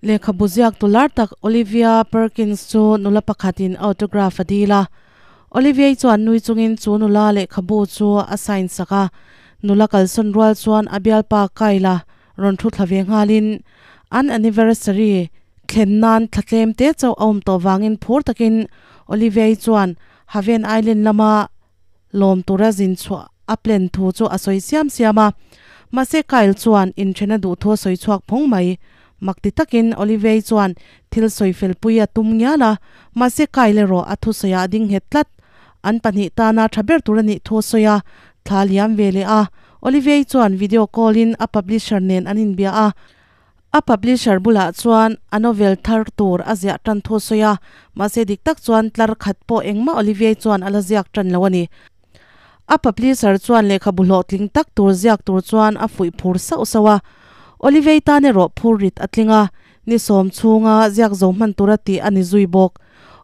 Lehkhabu ziak tu lar tak Olivia Perkins chu nula pakhatin autograph a dil a. Olivia-i chuan nui chungin chu nula lehkhabu chu a sign sak a. Nula kalsawn rual chuan a bialpa Kyle-a rawn thu thla ve nghalin an anniversary thlen nan thla tlem te chauh a awm tawh vangin phur takin Olivia-i chuan Haven Island lama lawm tura zin chhuah a plan thu chu a sawi siam siam a. Mahse Kyle chuan inthen a duh thu a sawi chhuak phawng mai. Mak ti takin Olivia-i chuan thil sawi fel pui a tum ngial a, mahse Kyle erawh a thusawiah a ding nghet tlat. An pahnih tana tha ber tur a nih thu a sawi a, thla liam ve leh a. Olivia-i chuan video call in a publisher nen an inbia a. A publisher bulah chuan a novel thar tur a ziah tan thu a sawi a, mahse dik tak chuan tlar khat pawh engmah Olivier chuan a la ziak tan lo a ni. A publisher chuan lehkhabu hlawhtling tak tur ziak tur chuan a fuih phur sauh sauh a. Olivier tan erawh phur rit a tling a, ni sawm chhunga ziak zo hman tura tih a ni zui bawk.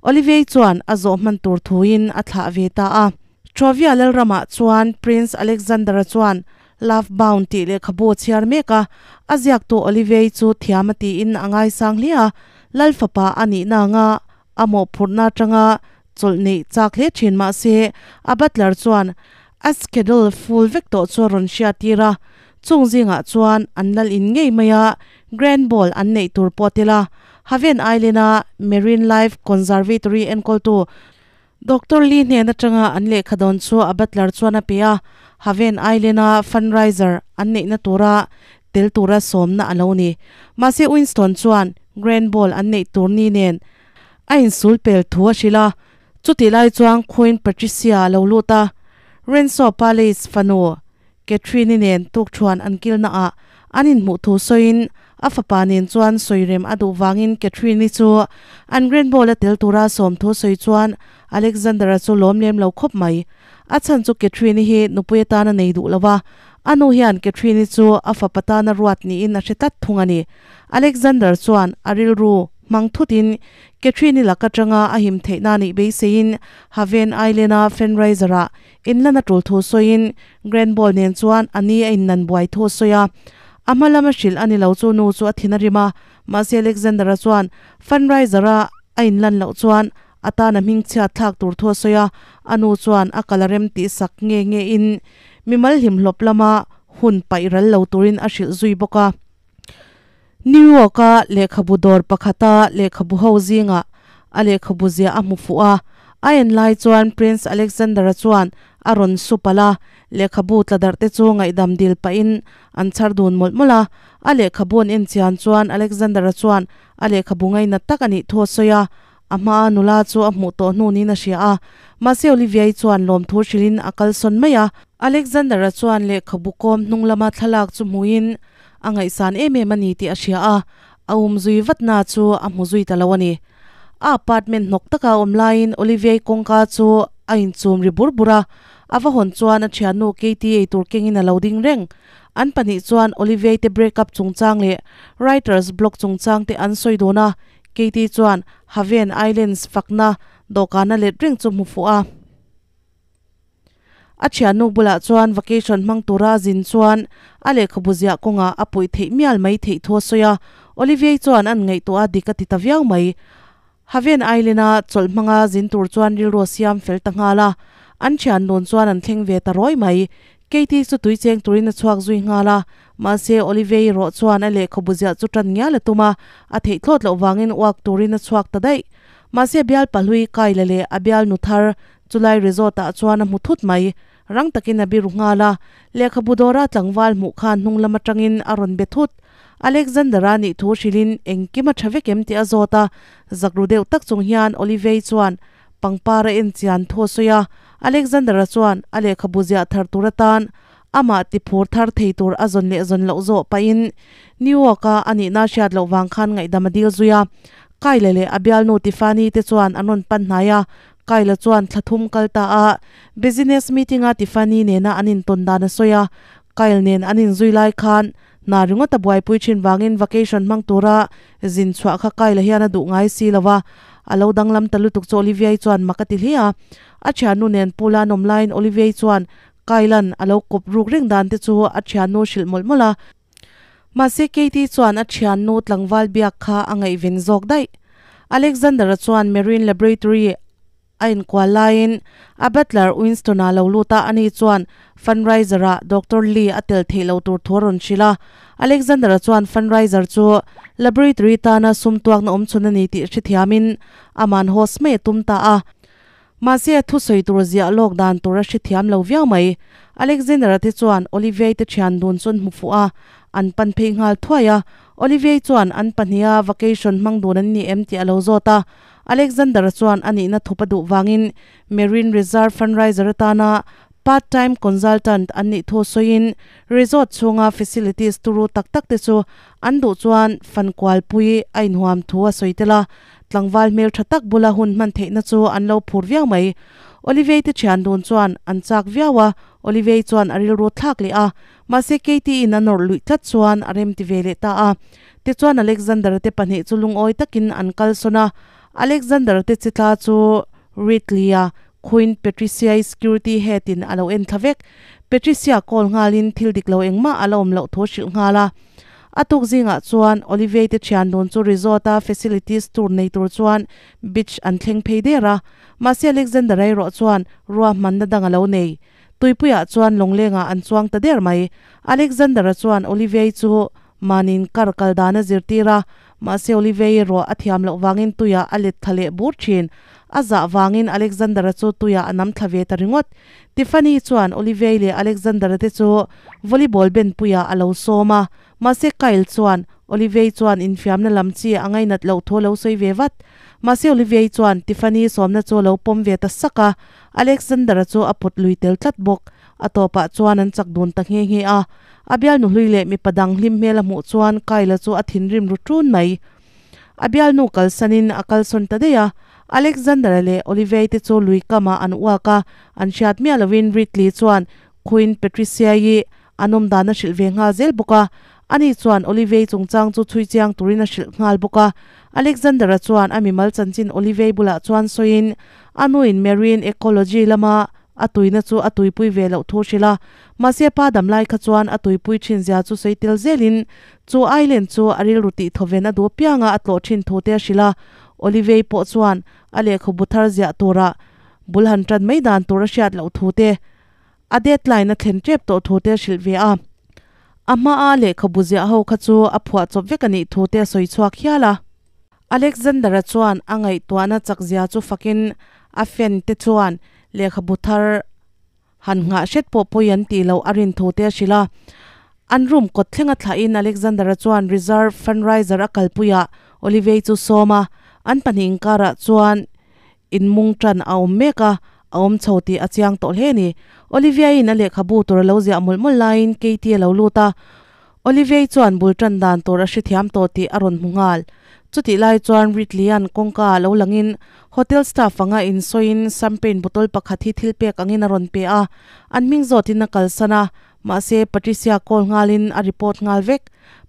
Olivier chuan a zawh hman tur thuin a thlah ve ta a. Trovia lalramah chuan Prince Alexander-a chuan Love Bound tih lehkhabu a chhiar mek a, a ziaktu Olivia-i chu thiam a tiin a ngaisang hle a, Lal fapa a nihna anga a mawhphurhna atanga chawlh neih chak hle thin mah se, a butler chuan a schedule full vek tawh chu a rawn hriattir a, chung zingah chuan an lal in ngei mai a, Grand Ball an neih tur pawh a tel a, Haven Island-a Marine Life Conservatory enkawltu Doctor Lee hnen atanga an lehkha dawn chu a butler chuan a pe a, Haven Island-a fundraiser an neihna tura tel tura sawmna a lo ni. Mahse Winston chuan Grand Ball an neih tur ni nen a insul pel thu a hrilh a, chutih lai chuan Queen Patricia a lo lut a, Renzo Palace fanu Catherine-i nen tukṭhuan an kilnaah an inhmuh thu sawiin a fapa nen chuan sawirem a duh vangin Catherine-i chu an Grand Ball-a tel tura sawm thu sawi chuan Alexander-a chu lawm lem lo khawp mai. A chhan chu Catherine-i hi nupui atana nei duh lo va, a nu hian Catherine-i chu a fapa tana ruat niin a hre tlat thung a ni. Alexander chuan a rilru hmang thutin Catherine-i lak atanga a him theih nan ih beiseiin Haven Island-a fundraiser-ah Inlan a tul thu sawiin Grand Ball nen chuan a ni a inlan buai thu a sawi a. A hma lama hrilh a ni lo chu nu chu a thin a rim a, mahse Alexander-a chuan fundraiser-a a inlan loh chuan a tan a hmingchhiat thlak tur thu a sawi a, a nu chuan a kal a rem tih sak nge nge in mimal hlimhlawp lama hun paih ral lo turin a hrilh zui bawk a. New York-a lehkhabu dawr pakhata lehkhabu ho zingah a lehkhabu ziah a hmu fuh a. A en lai chuan Prince Alexander-a chuan a rawn su palh a, lehkhabu tla darh te chu ngaihdam dil pahin an chhar dun mawlh mawlh a. A lehkhabu an en chian chuan Alexander-a chuan a lehkhabu ngainat tak a nih thu a sawi a, a hmaa nula chu a hmuh tawh hnu niin a hria a. Mahse Olivia-i chuan lawmthu hrilhin a kalsawn mai a. Alexander-a chuan lehkhabu kawm hnung lama thlalak chu hmuhin A ngaihsan em em a ni tih a hria a, a um zui vatna chu a hmu zui ta lo a ni. A apartment hnawk taka a awm laiin Olivier kawngka chu a inchum ri bur bur a, a va hawn chuan a thiannu Katie eitur kengin a lo ding reng. An pahnih chuan Olivier te break up chungchang leh writer's block chungchang te an sawi dun a, Katie chuan Haven Islands fakna dawhkana let reng chu hmu fuh a. A thiannu bulah chuan vacation hmang tura a zin chuan a lehkhabu ziah kawngah a puih theih mial mai theih thu a sawi a. Olivier chuan an ngaihtuah a dik a ti ta viau mai. Haven Island-a chawlh hmanga zin tur chuan rilru a siam fel ta nghal a. An thiannun chuan an thleng ve ta rawi mai. Katie chu tui cheng turin a chhuak zui nghal a. Mahse, Olivier erawh chuan a lehkhabu ziah chu tan ngial a tum a, a theih thlawt loh vangin uak turin a chhuak ta daih. Mahse, bial pahlui Kyle leh a bialnu thar Chulai resort ah chuan a hmu thut mai. Rang takin a biru nghal a, lehkhabu dawra tlangval hmuh khan hnung lam atangin a rawn be thut. Alexander-a nih thu hrilhin engkim a tha vek em tih a zawt a, zakru deuh tak chung hian Olivia-i chuan pangpar a en chian thu a sawi a. Alexander-a chuan a lehkhabu ziah thar tur atan amah ti phur thar thei tur a zawn leh zawn loh zawh pahin New York-a a nihna hriat loh vang khan ngaihdam a dil zui a. Kyle leh a bialnu Tiffany te chuan an rawn pan hnai a, Kyle chuan thla thum kal ta a, business meeting a Tiffany nena an intawn dan a sawi a. Kyle nen an inzui lai khan hna ringawt a buaipui thin vangin vacation hmang tura zin chhuah kha Kyle hian a duh ngai si lo va, a lo danglam ta lutuk chu Olivia-i chuan mak a ti hle a. A thiannu nen pool-a an awm laiin Olivia-i chuan Kyle-a'n a lo kawp ruk reng dan te chu a thiannu hrilh mawlh mawlh a. Mahse Katie chuan a thiannu tlangval biak kha a ngaihven zawk daih. Alexander-a chuan Marine Laboratory a inkual laiin a butler Winston-a lo lut a, ani chuan fundraiser-ah Doctor Lee a tel theih loh tur thu a rawn hrilh a. Alexander-a chuan fundraiser chu laboratory tana sum tuakna awm chhun a ni tih hrethiamin aman host mai a tum ta a. Mahse a thusawi tur ziah lawk dan tur a hrethiam lo viau mai. Alexander-a te chuan Olivier te thian dun chu an hmu fuh a, an pan phei nghal thuai a. Olivier chuan an pahniha vacation hmang dun an ni em tih a lo zawt a. Alexander-a chuan a nihna thup a duh vangin Marine Reserve fundraiser atana part-time consultant an nih thu sawiin resort chhunga facilities turu tak tak te chu an duh chuan fankualpui a inhuam thu a sawi tel a, tlangval hmel tha tak bula hun hman theihna chu an lo phur viau mai. Olivei te thian dun chuan an chak viau a, Olivei chuan a rilru thlak leh a, mahse Katie-in a nawrh luih tlat chuan a rem ti ve leh ta a. Tichuan Alexander-a te pahnih chu lungawi takin an kalsawn a, Alexander-a te chitla chu Ridley-a Queen Patricia-i security head-in a lo en thla vek. Patricia call nghalin thil dik lo engmah a la awm loh thu a hrilh nghal a. A tuk zingah chuan Olivier te thian dun chu resort-a facilities tour nei tur chuan beach an thleng phei der a, mahse Alexander-a erawh chuan ruahmanna dang a lo nei. Tuipuiah chuan lawnglengah an chuang ta der mai. Alexander-a chuan Olivier-i chu mahniin kar kal dan a zirtir a, mahse Olivier-i erawh a thiam loh vangin tuiah a let thla leh bur thin. A zah vangin Alexander-a chu tuiah a nam thla ve ta ringawt. Tiffany chuan Olivier-i leh Alexander-a te chu volleyball benpuiah a lo sawm a, mahse Kyle chuan Olivier-i chuan infiamna lam chi a ngainat loh thu a lo sawi ve vat. Mahse Olivier-i chuan Tiffany sawmna chu a lo pawm ve ta sak a, Alexander-a chu a pawt lui tel tlat bawk. A tawpah chuan an chak dun ta nghe nghe a. A bialnu hlui leh mipa dang hlim hmel a hmuh chuan Kyle-a chu a thinrim ru ṭun mai. A bialnu kalsanin a kalsawn ta daih a. Alexander-a leh Olivier te chu lui kamah an uak a, an hriat miah lovin Ridley chuan Queen Patricia-i an awm dan a hrilh ve nghal zel bawk a. Ani chuan Olivier chungchang chu chhui chiang turin a hrilh nghal bawk a. Alexander-a chuan a mimal chanchin Olivier bulah chuan sawiin A nuin Marine Ecology lama a tuina chu a tuipui ve loh thu hrilh a, mahse pa dam lai kha chuan a tuipui thin zia chu sawi tel zelin chu island chu a rilru tih thawven a duh apianga a tlawh thin thu te a hrilh a. Olivei pawh chuan a lehkhabu thar ziah turah bul han tan mai dan tur a hriat loh thu te, a deadline a thlen tep tawh thu te a hrilh ve a. A hmaa lehkhabu ziah ho kha chu a phuah chawp vek a nih thu te a sawi chhuak hial a. Alexander-a chuan a ngaihtuahna chakzia chu fakin a fan te chuan lehkhabu thar han nghah hret pawh pawi an tih loh a rin thu te a hrilh a. An room kawt thlenga thlahin Alexander-a chuan reserve fundraiser a kalpuiah Olivei chu sawm a, an pahnih inkarah chuan inmung tan a awm mek a, a awm chho tih a chiang tawh hle a ni. Olivia-in a lehkhabu tur a lo ziah mawlh mawlh laiin Katie a lo lut a, Olivia-i chuan bul tan dan tur a hrethiam tawh tih a rawn hmu nghal. Chutih lai chuan Ridley-a'n kawngka ah lo langin hotel staff anga insawiin champagne bottle pakhat hi thil pek angin a rawn pe a, an hming zawtin a kalsan a, mahse Patricia call nghalin a report nghal vek.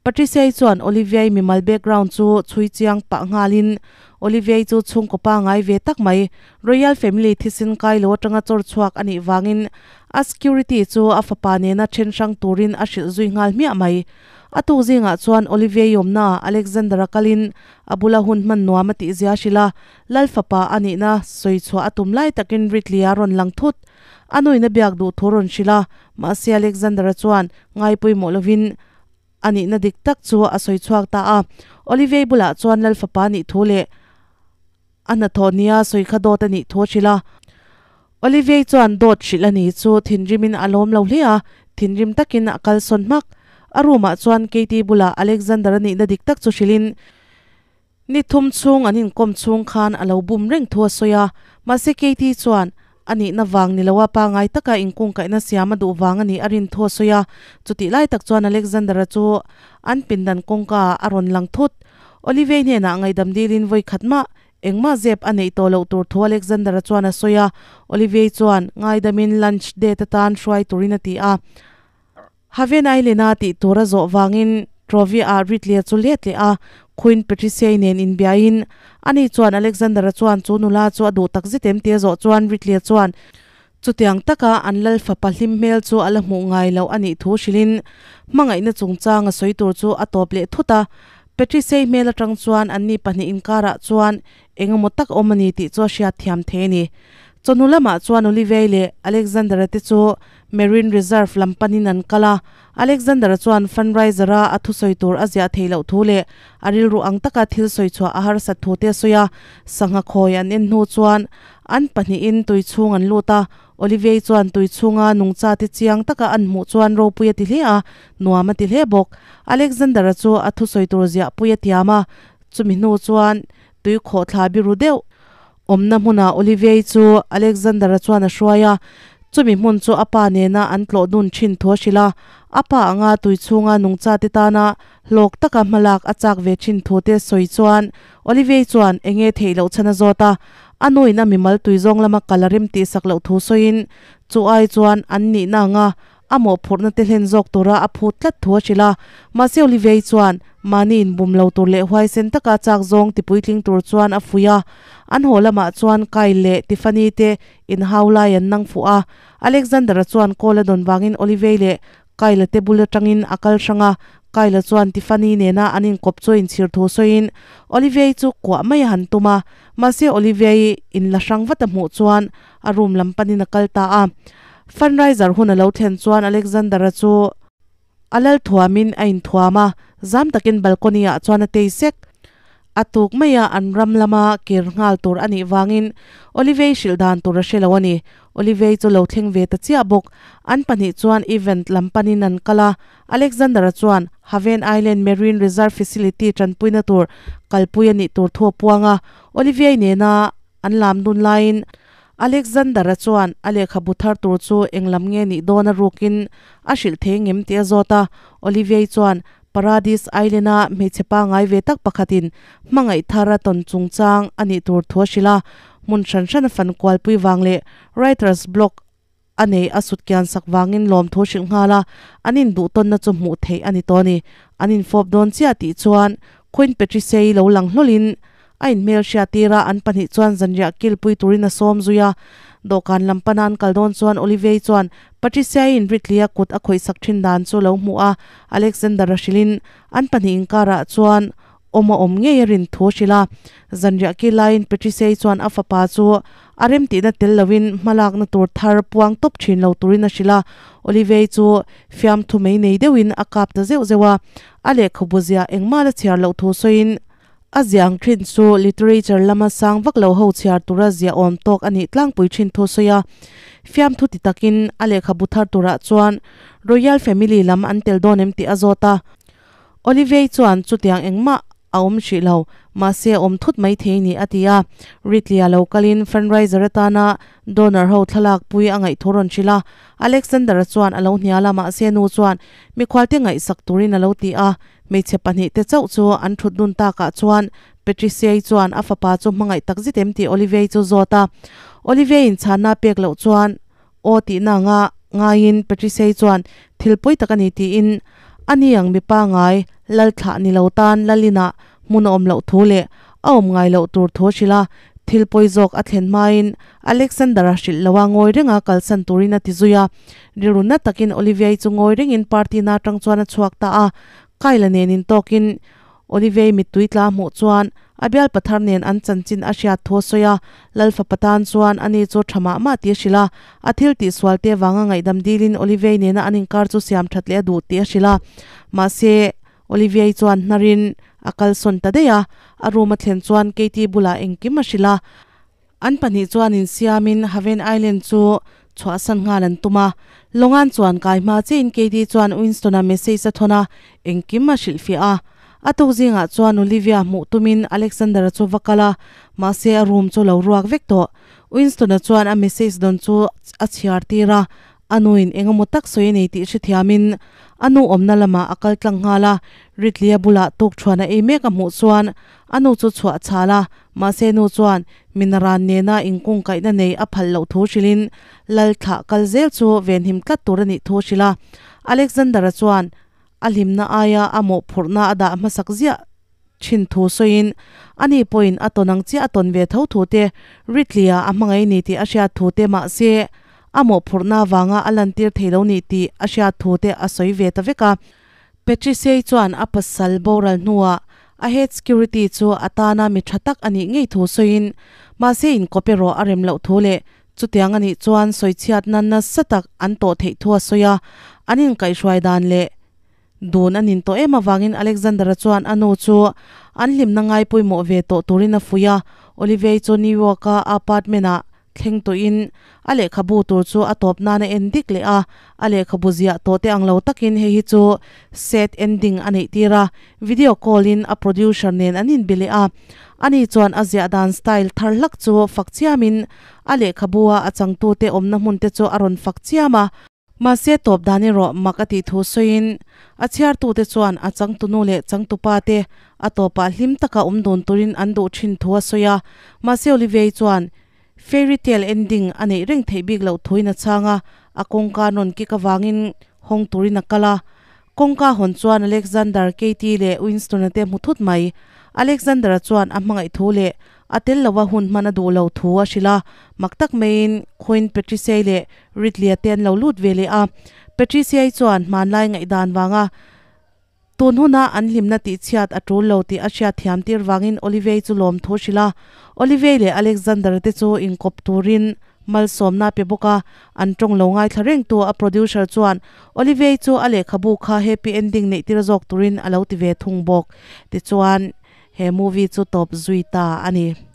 Patricia-i chuan Olivia-i mimal background chu chhui chiang pah nghalin Olivia-i chu chhungkaw pa ngai ve tak mai, Royal family thisen kai lo atanga chawr chhuak a nih vangin a security chu a fapa nena then hrang turin a hrilh zui nghal hmiah mai. A tuk zingah chuan Olivia-i awmna Alexander-a kalin a bula hun hman nuam a tihzia hrilh a, Lal fapa a nihna sawi chhuah a tum lai takin Ridley-a rawn lang thut. A nuin a biak duh thu rawn hrilh a, mahse Alexander-a chuan ngai pawimawh lovin a nihna dik tak chu a sawi chhuak ta a. Olivia-i bulah chuan Lal fapa nih thu leh a hnathawh nia sawi kha dawt a nih thu a hrilh a. Olivia-i chuan dawt hrilh a ni chu thinrimin a lawm lo hle a, thinrim takin a kalsawn hmak. A room-ah chuan Katie bulah Alexander-a nihna dik tak chu hrilhin, Ni thum chhung an inkawm chhung khan a lo bum reng thu a sawi a, mahse Katie chuan a nihna vang ni loa pangai taka inkungkaihna siam a duh vang a nih a rin thu a sawi a. Chutih lai tak chuan Alexander-a chu an pindan kawngka ah a rawn lang thut. Olivia-i hnenah ngaihdam dilin vawi khat mah engmah zep a neih tawh loh tur thu Alexander-a chuan a sawi a. Olivia-i chuan ngaidamin lunch date atan hruai turin a ti a. Haven Island-a tih tur a zawh vangin Trovia-ah Ridley-a chu let leh a, Queen Patricia-i nen inbiain, ani chuan Alexander-a chuan chu nula chu a duh tak zet em tih a zawh chuan Ridley-a chuan, Chutiang taka an lal fapa hlim hmel chu a la hmuh ngai loh a nih thu hrilhin hmangaihna chungchang a sawi tur chu a tawp leh thut a. Patricia-i hmel atang chuan anni pahnih inkarah chuan eng emaw tak awm a ni tih chu a hriat thiam thei a ni. Chawhnu lamah chuan Olivia-i leh Alexander-a te chu Marine Reserve lam panin an kal a. Alexander-a chuan fundraiser-a a thusawi tur a ziah theih loh thu leh a rilru ang taka thil sawi chhuah a harsat thu te a sawi a. Sangha khawi an en hnu chuan an pahnihin tui chhung an lut a. Olivia-i chuan tui chhunga nungcha te chiang taka an hmuh chuan ropui a ti hle a, nuam a ti hle bawk. Alexander-a chu a thusawi tur ziah pui a tiam a, chumi hnu chuan tui khawhthla biru deuh Awmna hmunah Olivier chu Alexander-a chuan a hruai a, chumi hmun chu a pa nena an tlawh dun thin thu a hrilh a. A pa anga tui chhunga nungchate tana hlawk taka hmalak a chak ve thin thu te sawi chuan Olivier chuan enge theih loh chhan a zawt a. A nuin a mimal tui zawng lama kal a rem tihsak loh thu sawiin chu ai chuan an nihna anga A mawhphurhna te hlen zawk tura a phut tlat thu a hrilh a. Mahse Olivier chuan mahni inbum lo tur leh huaisen taka chak zawng tipuitling tur chuan a fuih a. An haw lamah chuan Kyle leh Tiffany te inhau lai an nang fuh a. Alexander-a chuan call a dawn vangin Olivier leh Kyle-a te bul atangin a kal hrang a. Kyle-a chuan Tiffany nena an inkawp chu a inchhir thu sawiin Olivier chu kuah mai a han tum a. Mahse Olivier-i inla hrang vat a hmuh chuan a room lam panin a kal ta a. Fundraiser hun a lo thlen chuan Alexander-a chu a lal thuamin a inthuam a, zam takin balcony-ah chuan a tei sek. A tuk mai a, an ram lama kir nghal tur a nih vangin Olivei hrilh dan tur a hre lo a ni. Olivei chu lo thleng ve ta chiah bawk. An pahnih chuan event lam panin an kal a, Alexander-a chuan Haven Island Marine Reserve Facility tanpuina tur kalpui a nih tur thu a puang a, Olivier nena an lam dun laiin Alexander-a chuan a lehkhabu thar tur chu eng lam nge nih dawn a rukin a hrilh thei ngem tih a zawt a. Olivier chuan Paradis Island-a hmeichhe pangngai ve tak pakhatin hmangaih thar a tawn chungchang a nih tur thu a hrilh a. Hmun hran hran a fan kualpui vang leh writer's block a nei a sut kian sak vangin lawmthu hrilh nghal a, an induhtawnna chu hmuh theih a ni tawh a ni. An infawp dawn chiah tih chuan Queen Patricia-i lo lang hlawlhin a inhmel hriat tir a, an pahnih chuan zanriah kilpui turin a sawm zui a. Dawhkan lam pana an kal dawn chuan Olivier-i chuan Patricia-i inritli a kut a khawihsak thin dan chu lo hmuh a, Alexander-a hrilhin an pahnih inkarah chuan Awm a awm ngei a rin thu a hrilh a. Zanriah ki laiin Patricia-i chuan a fapa chu a remtihna tel loin hmalakna tur thar puang tawp thin lo turin a hrilh a. Olivier-i chu fiamthu mei nei deuhin a kap ta zeuh zeuh a. A lehkhabu ziah engmah la chhiar loh thu sawiin a ziah ang thin chu literature lama sang vak lo ho chhiar tura ziah awm tawk a nih tlangpui thin thu sawi a. Fiamthu ti takin a lehkhabu thar turah chuan Royal Family lam an tel dawn em tih a zawt a. Olivei chuan chutiang engmah a awm hrih lo, mahse a awm thut mai thei ni a ti a. Ridley-a lo kalin fundraiser atana donor ho thlalak pui a ngaih thu rawn hrilh a. Alexander-a chuan a lo hnial a, mahse nu chuan mikhualte ngaihsak turin a lo ti a. Hmeichhe pahnih te chauh chu an thut dun takah chuan Patricia-i chuan a fapa chu hmangaih tak zet em tih Olivei chu zawt a. Olivei-in chhanna pek loh chuan Aw tihna anga ngaiin Patricia-i chuan thil pawi tak a ni tiin a ni ang mipa ngai lal thlah ni lo tan lal inah hmun a awm loh thu leh a awm ngai loh tur thu a hrilh a, thil pawi zawk a thlen hmain Alexander-a hrilh loha ngawi renga kalsan turin a ti zui a. Rilru na takin Olivia-i chu ngawi rengin party na atang chuan a chhuak ta a, Kyle-a nen intawkin Olivei mittui tla hmuh chuan a bial pathar nen an chanchin a hriat thu a sawi a, Lalfapa tan chuan ani chu tha mah mah tih a hrilh a, a thil tihsual te vanga ngaihdam dilin Olivei nena an inkar chu siam that leh a duh tih a hrilh a. Mahse, Olivei chuan hnarin a kalsawn ta daih a, a room a thlen chuan Katie bulah engkim a hrilh a. An pahnih chuan insiamin Haven Island chu chhuahsan nghal an tum a. Longan chuan kai hma chiahin Katie chuan Winston-a message a thawn a, engkim a hrilhfiah a. A tuk zingah chuan Olivia hmuh tumin Alexander-a chu va kal a, mahse a room chu lo ruak vek tawh. Winston-a chuan a message dawn chu a chhiar tir a, A nuin eng emaw tak sawi a nei tih hrethiamin a nu awmna lamah a kal tlang nghal a, Ridley-a bulah tukṭhuan a ei mek a hmuh chuan a nu chu chhuah chhal a, mahse nu chuan Minaran nena inkungkaihna nei a phal loh thu hrilhin lal thlah kal zel chu venhim tlat tur a nih thu a hrilh a. Alexander-a chuan a hlimna aia a mawhphurhna a dah hmasak ziah thin thu sawiin ani pawhin a tawn ang chiah a tawn ve tho thu te, Ridley-a a hmangaih ni tih a hriat thu te mahse. a mawhphurhna vanga a lantir thei lo ni tih a hriat thu te a sawi ve ta vek a. Patricia-i chuan a pasal boral hnuah a head security chu a tana mi tha tak a nih ngei thu sawiin, mahse inkawp erawh a rem loh thu leh chutiang a nih chuan sawichhiatna nasa tak an tawh theih thu a sawi a, an inkaihhruai dan leh dun a nin tawh em avangin Alexander-a chuan a nu chu an hlimna ngai pawimawh ve tawh turin a fuih a, Olivier chu New York-a a apartment-ah thleng tawhin a lehkhabu tur chu a tawp nan a en dik leh a, a lehkhabu ziah tawh te ang lo takin hei hi chu sad ending a neih tir a, video call in a producer nen an inbe leh a, ani chuan a ziah dan style thar hlak chu fak chiamin a lehkhabu a a changtute awmna hmun te chu a rawn fak chiam a. Mahse tawp dan erawh mak a tih thu sawiin a chhiartute chuan a changtunu leh changtupa te a tawpah hlim taka awm dun turin an duh thin thu a sawi a. Mahse Olivier chuan fairy tale ending a neih reng theih bik loh thuin a chhang a, a kawngka rawn kik avangin hawng turin a kal a. Kawngka hawn chuan Alexander, Katie leh Winston-a te hmu thut mai. Alexander-a chuan a hmangaih thu leh a tel lova hun hman a duh lo thu a hrilh a, mak tak maiin Queen Patricia-i leh Ridley-a te an lo lut ve leh a. Patricia-i chuan hmanlai ngaihdan vanga tun huna an hlimna tihchhiat a tul lo tih a hriat thiam tir vangin Olivier chu lawm thu a hrilh a. Olivier leh Alexander-a te chu inkawp turin Malsawmna pe bawk a, an tawng lo ngaithla rengtu a producer chuan Olivier chu a lehkhabu kha happy ending neih tir zawk turin a lo ti ve thung bawk. Tichuan, he movie chu tawp zui ta a ni.